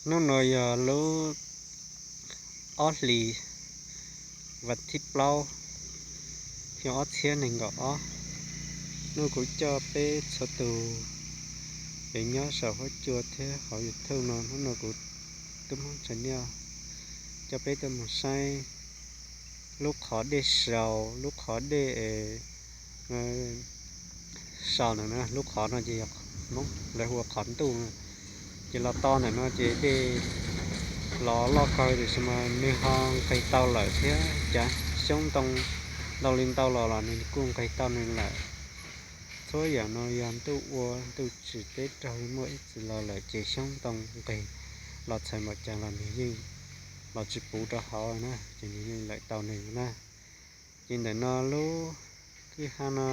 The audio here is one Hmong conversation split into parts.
Hnub no yog lub ob hlis, vas thib plaub, xyoo ob txhiab nees nkaum ob. Hnub no kuv coj peb txhua tus es nyob saum huab cua thiab hauv YouTube no, hnub no kuv Tub Hmoob Channel coj peb tuaj mus saib lub qhov dej sau, lub qhov dej sau ntawm no. Lub qhov no ces yog Hmoob lawv hu ua qhov ntuj no. Ces los txog ntawm no ces dej los loj kawg, tiam sis mas nws ho nqis tau lawm thiab. Cav xyoob ntoo ntau li ntau los los nws kuj nqis tau nws lawm. Txhua yam no yog ntuj ua ntuj tsim, teb raug li muaj ib txwm los lawm ces xyoob ntoo nqis los txhais npaum cas los nws yeej los tsis puv rau hauv na, ces nws yeej lawm tau nws na. Ces ntawm no lub kwj ha no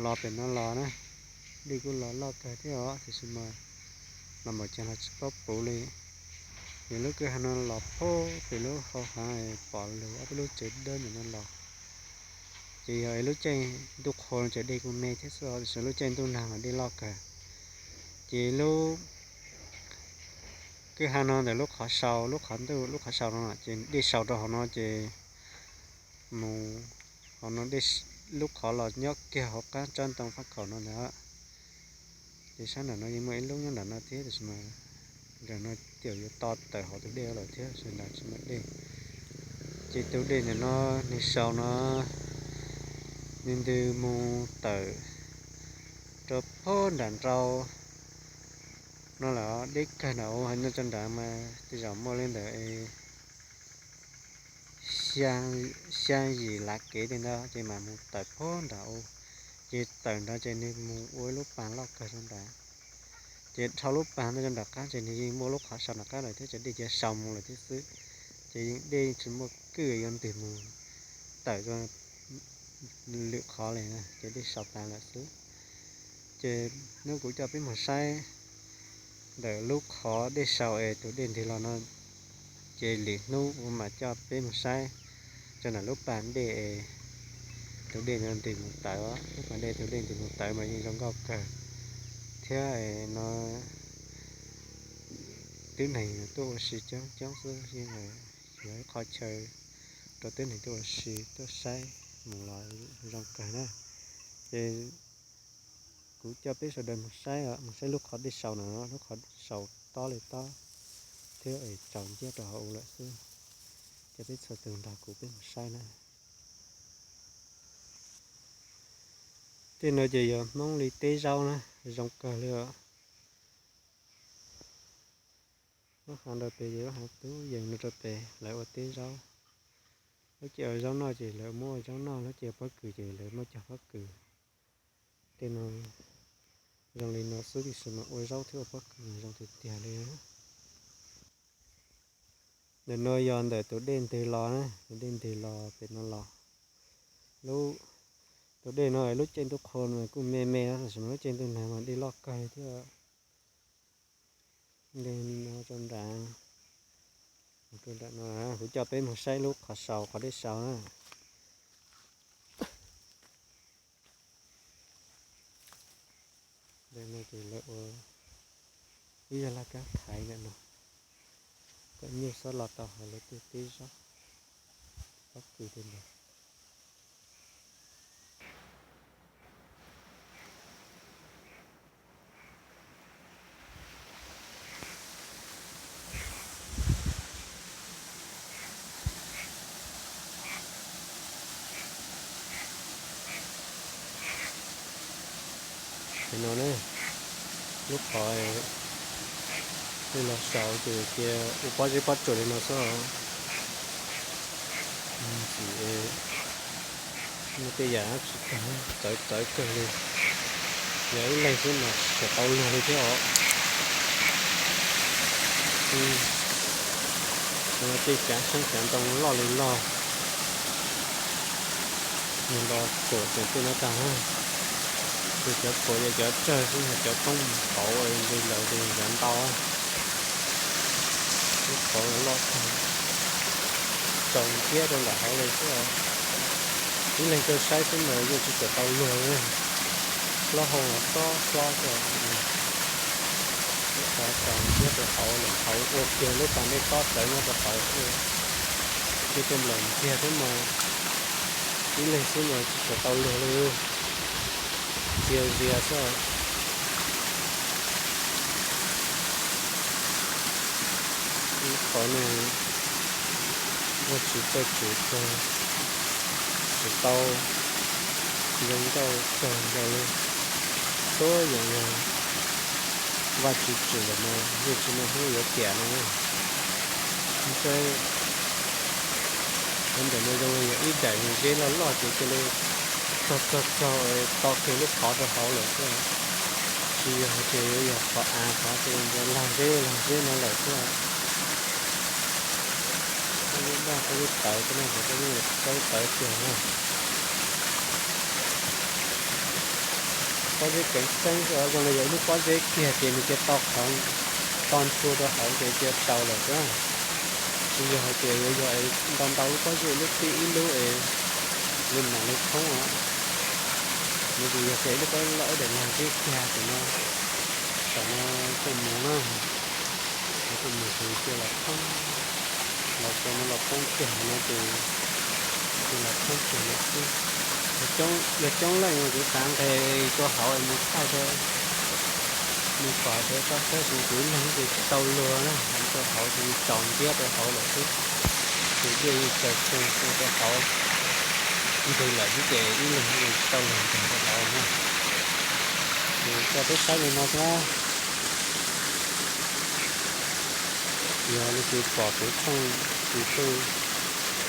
los pem no los na, dej kuj los loj kawg thiab os, tiam sis mas los npaum cas los tsis paub puv li. Ces lub kwj ha no los puag pem lub hau hav pom lug ob peb lub tsev dawb ntawm no los. Ces yog lub caij ntuj qhua no ces dej kuj me thiab xwb os, tiam sis lub caij ntuj nag mas dej loj kawg. Ces lub kwj ha no ntawm lub qhov sau, lub qhov ntuj, lub qhov sau no ces dej sau rau hauv no ces mus hauv no, lub qhov los nyob kiag hauv qab tsob ntoo faj khaum no ntag. Ces sab nram no yeej muaj ib lub nyob nram no thiab, tiam sis mas nram no ces yuav to tawm hauv tus dej lawm thiab, sab nram tsis muaj dej. Ces tus dej ntawm no nws sau no, nws ntws mus tawm rau puag nram nrau no lawm, deb kawg nram ub, nyob rau nram mas tej zaum muaj li ntawm xya yim lav kev tej ntawd ces mam mus tawm puag nram ub. Ces tawm nrad ces nws mus ua ib lub pas loj kawg rau nrad. Ces dhau lub pas ntawd rau nram qab ces nws yeej muaj lub qhov sau nram qab lawm thiab, ces dej cia sau mus lawm thiab xwb. Ces yeej dej tsis muaj kwj yuav ntws mus tawm lwm qhov li, ces dej sau tas lawm xwb. Ces hnub kuv coj peb mus saib ntawm lub qhov dej sau es tus dej ntws los no, ces lwm hnub kuv mam coj peb mus saib rau nram lub pas dej es tus dej no ntws mus tawm, lub pas dej tus dej ntws mus tawm mas yeej zoo nkauj kawg thiab no. Tib neeg tuaj ua si coob coob xwb, yeej yog ib qho chaw rau tib neeg tuaj ua si tuaj saib mus los zoo kawg na. Ces kuv coj peb sawv daws mus saib, mus saib lub qhov dej sau no, lub qhov sau tob li tob thiab es tsaus nciab rau hauv ub lawm xwb. Coj peb txhua tus nrog kuv peb mus saib na. Tej no ces yog Hmoob li teb zaub na, zoo kawg li os. Lub hav rau pem ces lub hav tub yees no rau pem lawv ua teb zaub. Lub caij ua zaub noj ces lawv muab ua zaub noj, lub caij ua pob kws ces lawv muab cog pob kws. Tej no zoo li no xwb, tiam sis mas ua zaub thiab ua pob kws zoo tiag tiag li. Ntawm no yog ntawm tus dej ntws los na, tus dej ntws los pem no los. Lub, tus dej no lub caij ntuj qhua no kuj me me, tab sis mas lub caij ntuj nag mas dej loj kawg li thiab. Dej no rau nram, rau nram no, kuv coj peb mus saib lub qhov sau, qhov dej sau na. Ntawm no ces lawv ua ib zaj laj kab thaiv ntawm no, kom nyuj xob los tau hauv lawv tej teb zaub, pob kws tej ntawd. Li no ne, lub qhov li los saud ces cia ua pob zeb pob tsuas li no xwb. Tsis muaj tej yam tsis tag, txawv txawv kawg li. Yog ib leeg xwb mas tseem tau luag li thiab os. Tej cav xyoob cav ntoo loj li loj, nws los tsuam tseem tej no tag. Ces cov phuam yog cov tsawg xwb, cov poob hauv nqis lawm ces yav ntau. Lub qhov loj tag, tsaus nciab rau nram hauv li xwb. Ib leeg tuaj saib xwb mas yeej tsis txawm tau luag li. Plaub hau los tob hlob xwb. Lub qhov tsaus ntsiag rau hauv lawm, hauv ua kiag lub pas dej tob rawv nyob rau hauv xwb. Cia tuaj nplaum ntiag thiab mas ib leeg xwb mas tsis tshua tau luag li. Txias zias xwb. Lub qhov no Vajtswv txawj tswv txog tsis tau zoo nkauj txog nkaus li txhua yam yog Vajtswv tswv lawm mas yeej tsis muaj hnub yuav tiam li na. Ntshe qhov ntawm no zoo li yog ib daim zeb loj loj ces cia li txog txog txog to kiag lub qhov rau hauv lawm xwb. Tsis yog hais tias yuav yog qhov av qhov ces lag zeb lag zeb no lawm xwb. Koj lub daj koj lub tawv xwb na, koj lub tawv tiag na. Pob zeb tseem tseeb xwb, zoo li yog ib lub pob zeb kiag ces nws cia to qhov to ntua rau hauv ces cia tsaus lawm xwb. Tsis yog hais tias yuav yog es ntau ntau lub pob zeb lub tib ib lub es li mam li thoob os. Nws tsis yog tias ib lub pob zeb loj ib daim lag zeb kiag ces no saum no tuaj mus na. Tuaj mus ces cia los thoob, los cov no los poob kiag no ces cia los thoob kiag no xwb. Yog coob leej no kuv xav nqes rau hauv es mus thaij rau, mus pom rau tsob saib ces kuv ib leeg ces tsis tau luag na, rau hauv ces tsaus ntsiag rau hauv lawm xwb. Ces dej yeej tsaws tsaws rau hauv ntws lawm xwb ces ib leeg tsis tau luag ntws rau hauv na. Ces coj peb saib li no xwb na. Yog leej twg pom kuv tshooj YouTube,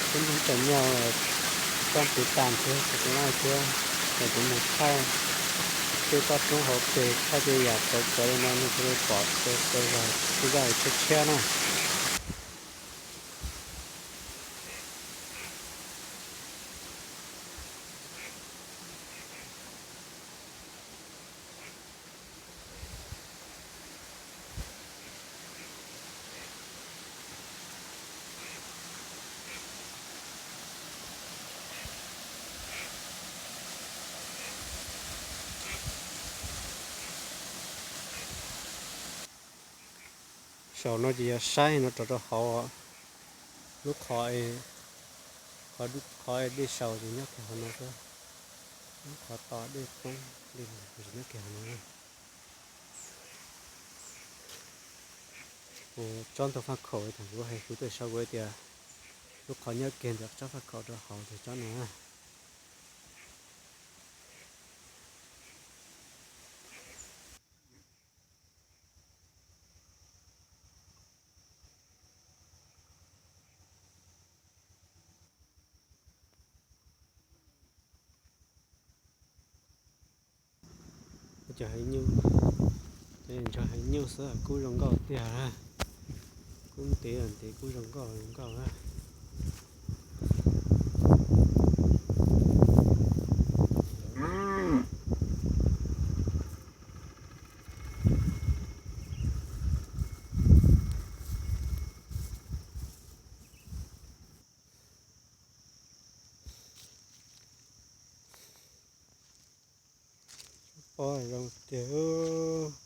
tub ntxoog tsaws nyaj, tsob tiv tas thiab subscribe thiab, es kuv mus thaij tej toj roob hauv pes, thaij tej yam txawv txawv li no nej thiaj li pom tau zaj tshiab tshiab na. Saum no ces yog saib no rov rau hauv, lub qhov, qhov dej saus ces nyob kiag hauv no xwb. Lub qhov tom dej poob dej ntws ces nyob kiag hauv no. Kuv tsob ntoo faj khaum thaum kuv hais kuv tuaj sau kuv tias lub qhov nyob kiag ntawm tsob faj khaum rau hauv ces tsob no na. Cov heev nyuj, cov ntsog heev nyuj xwb kub zoo nkauj tiag. Kub ntev ntev kub zoo nkauj zoo nkauj na. Pob zoo tiag.